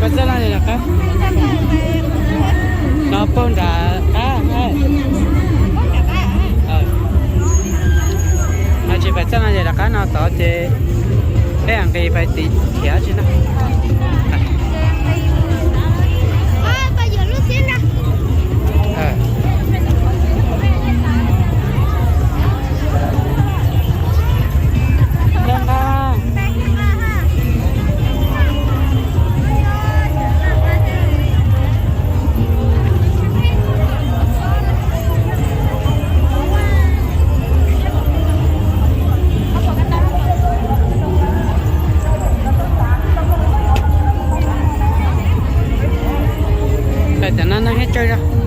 Pais txoj no ces rov qab. No puag nram qab. Tsis pais txoj no ces rov qab no tod ces peb nqis pais tim khiav tsis no. Tam no neeg thiaj tsawg zog.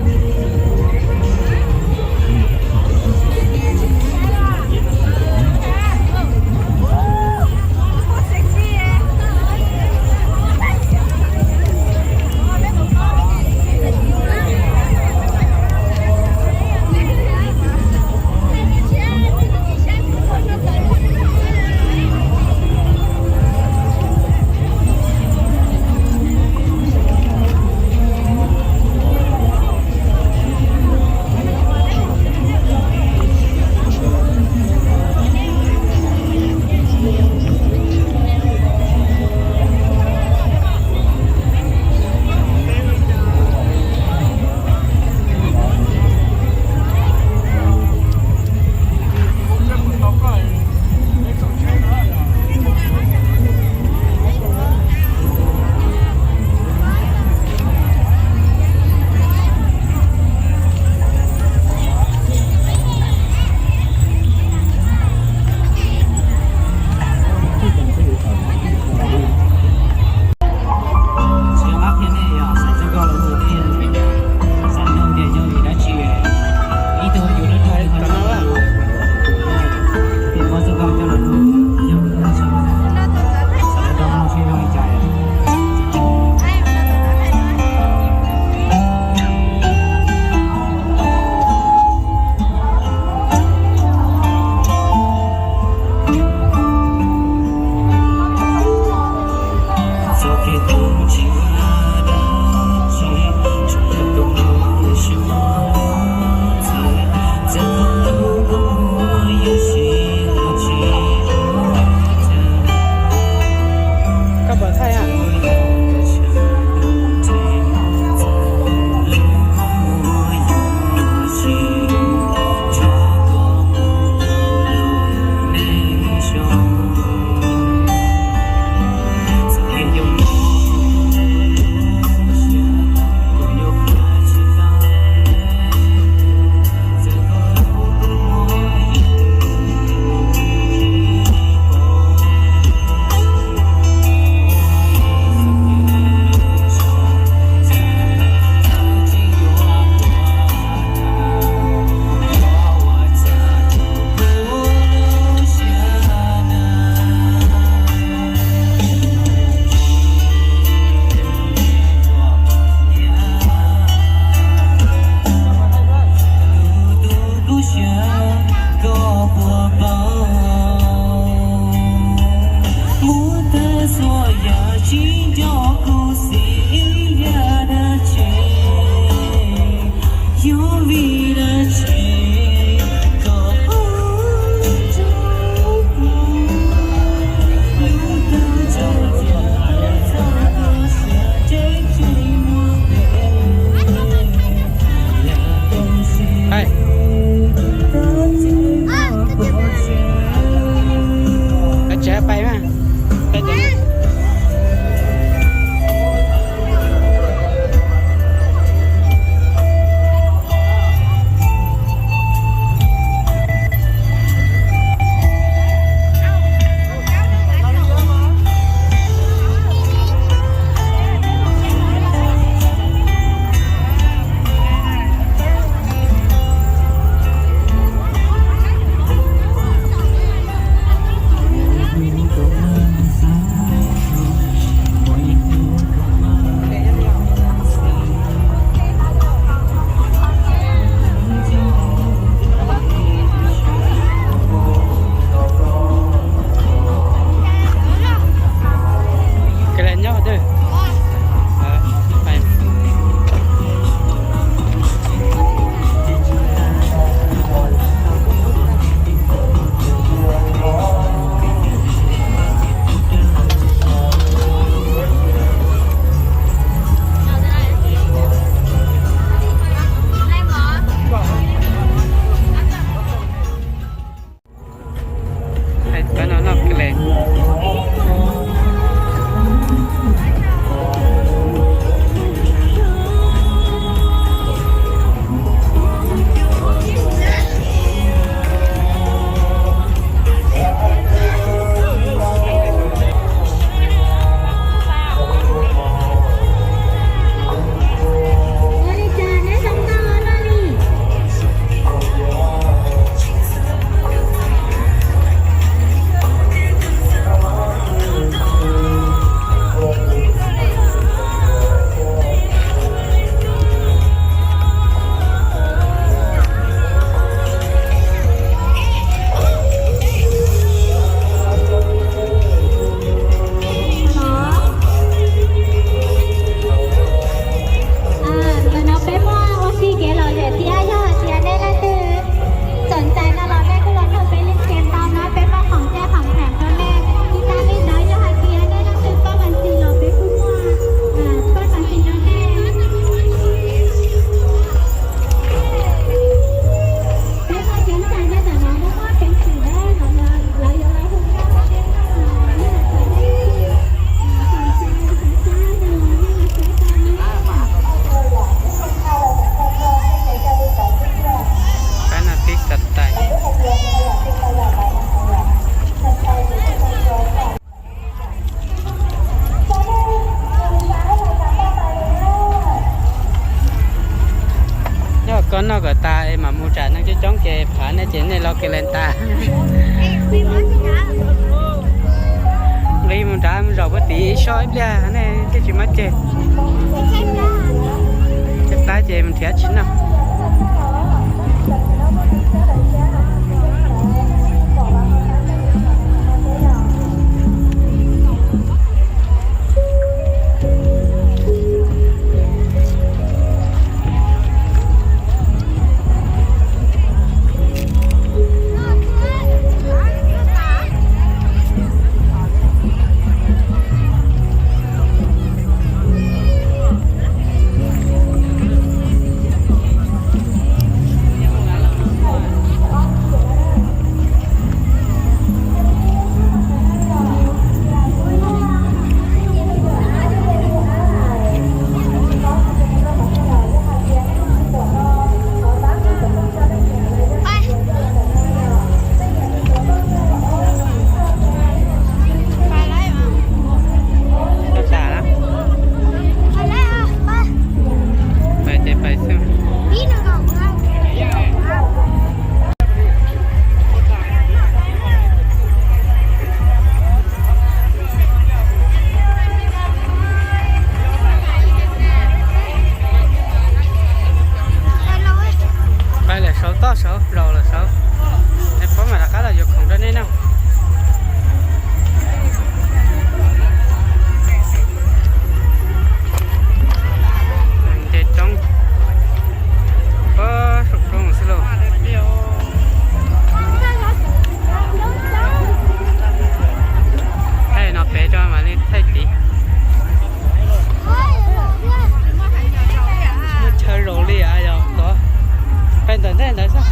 Koj noj kom tas es mam mus, tsam neeg coob coob ces phav nej ces nej los kev lees tas. Nqis mus nrad mus zaum puag tim ib sob ib pliag nej thiaj tsis muaj ceg. Ceg plab ces mus nrhiav tsis noj. Pais ces pais xwb. Pais lawm saud, toj saud, zaum lawm saud. Es pab mam rov qab los yuav khoom rau nej noj. Nce roob, pab saum roob xwb lauj. Thaij no pem tso mam li thaij tid. Muaj chaw zaum li yog tod, pais ntawm ntej ntawd xwb.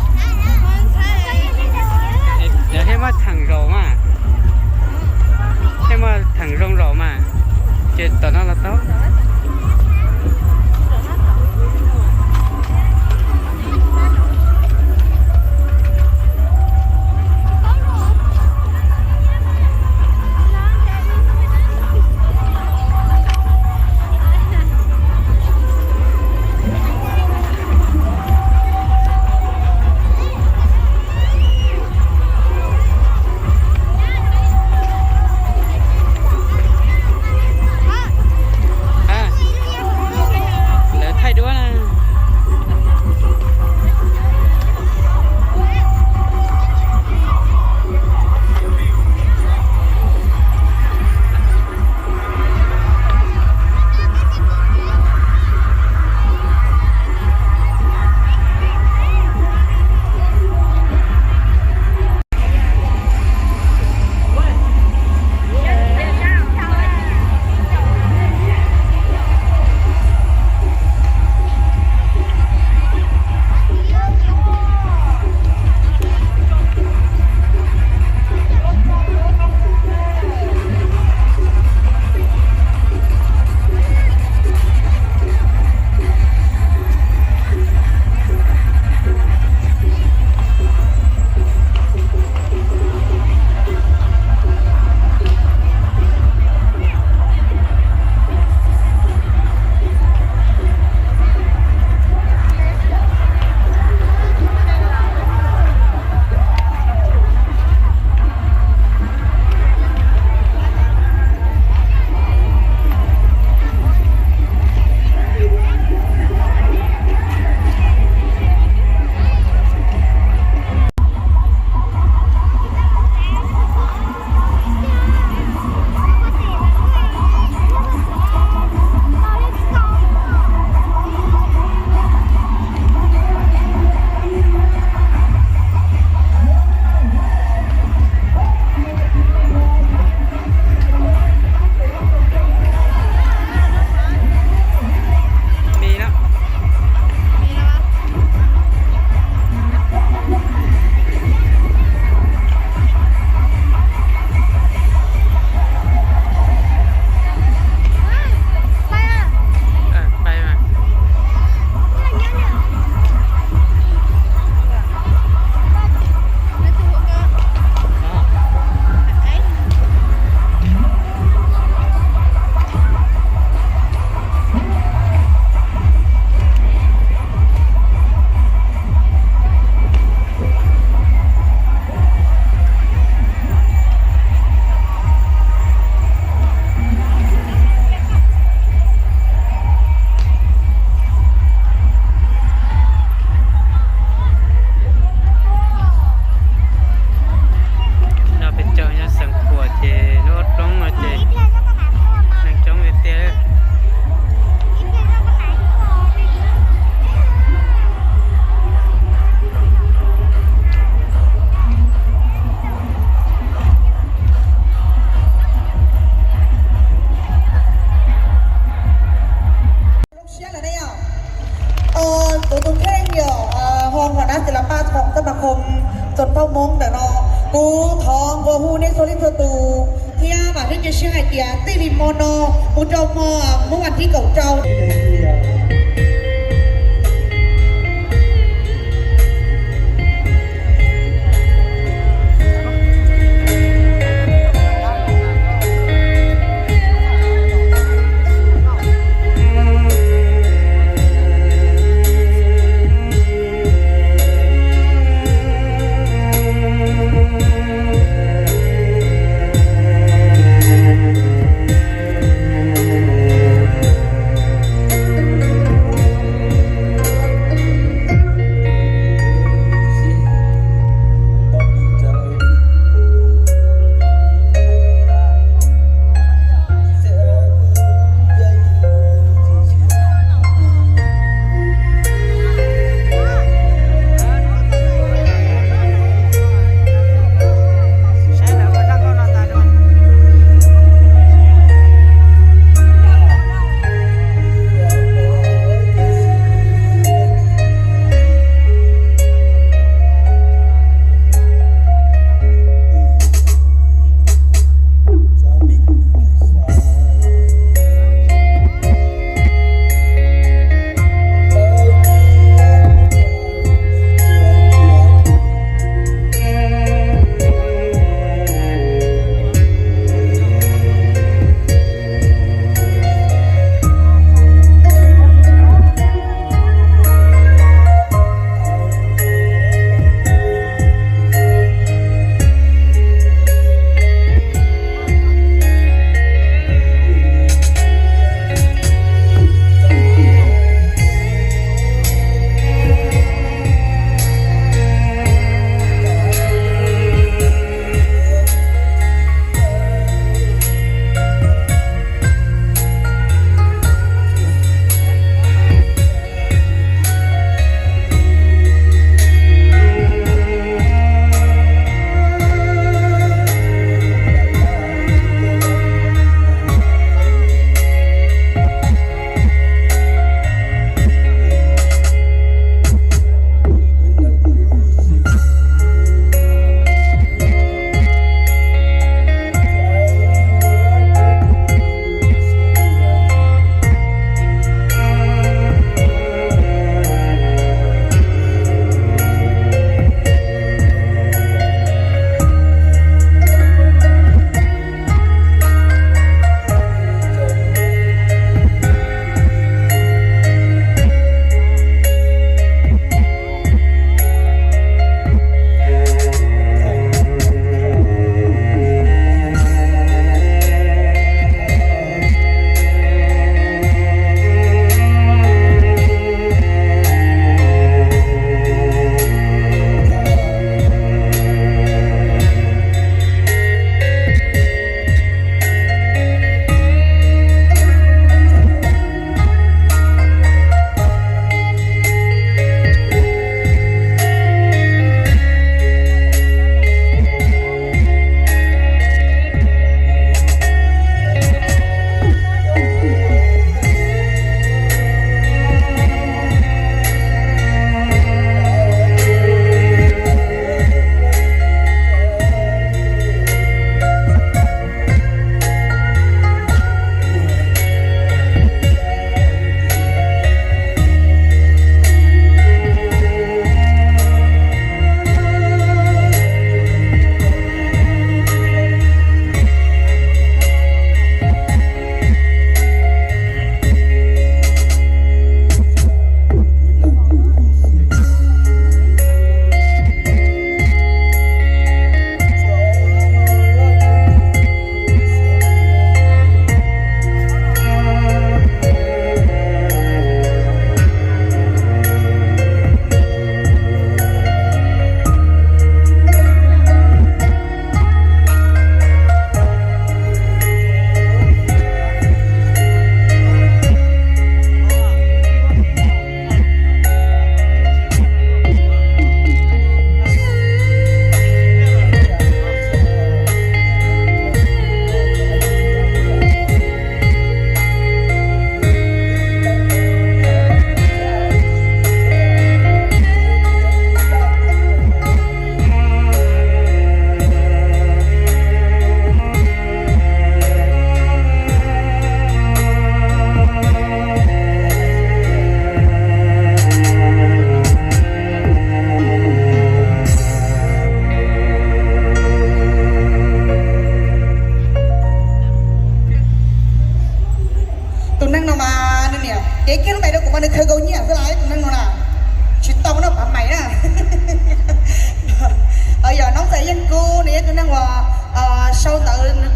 Txoos Pauj Hmoob ntawm no, kuv thov nqua hu nej txhua leej txhua tus thiab vam thiab cia siab hais tias txij li hmo no mus rau hmo, hnub vas thib kaum rau.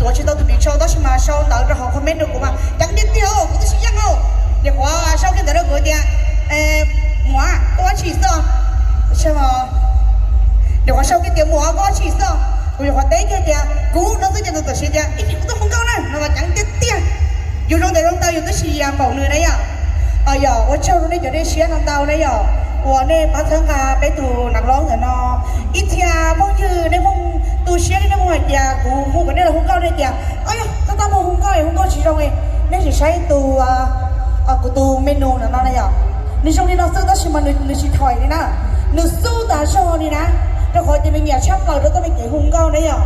Ua tsis tau tus pim sau tab sis mas sau ntawv rau hauv comment rau kuv mas ceev tiag tiag, kuv twb tsis yeej os. Nyuam qhuav sau kiag ntawv rau kuv tias, Muam, koj ua dab tsi xwb? Nyuam qhuav sau kiag tias, Muam, koj ua dab tsi xwb? Kuv nyuam qhuav teb kiag tias, Kuv no xwb, ces nws txawm siv tias, Ib pliag kuv tuaj hu nkauj na, no mas ceev tiag tiag. Yus zoo ntawm zoo ntawd yus twb tsis npaum nws na yom. Yog ua tsaug rau nej cov dej siab no ntau na yom, uas nej pab txhawb nqa peb tus nam loj ntawm no. Ib txhia phooj ywg nej phooj tu siab li nej phooj hais tias kuv hu kom nej los hu nkauj, nej tias, Yog tab tab mus hu nkauj, hu nkauj tsis zoo. Nej sim saib tus, kuv tus menu ntawm no na yom, nws zoo li no xwb tab sis mas nws tsis thaum li na, nws xub tas zog li na, rau qhov tias nws nyiam tshaj plaws rau txoj me kev hu nkauj na yom.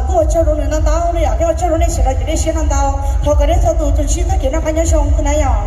Kuj ua tsaug rau nws no ntau na yom, thiab ua tsaug rau nej sawv daws cov dej siab no ntau. Thov kom nej txhua tus tsuas ntsib txoj kev noj qab nyob zoo na yom.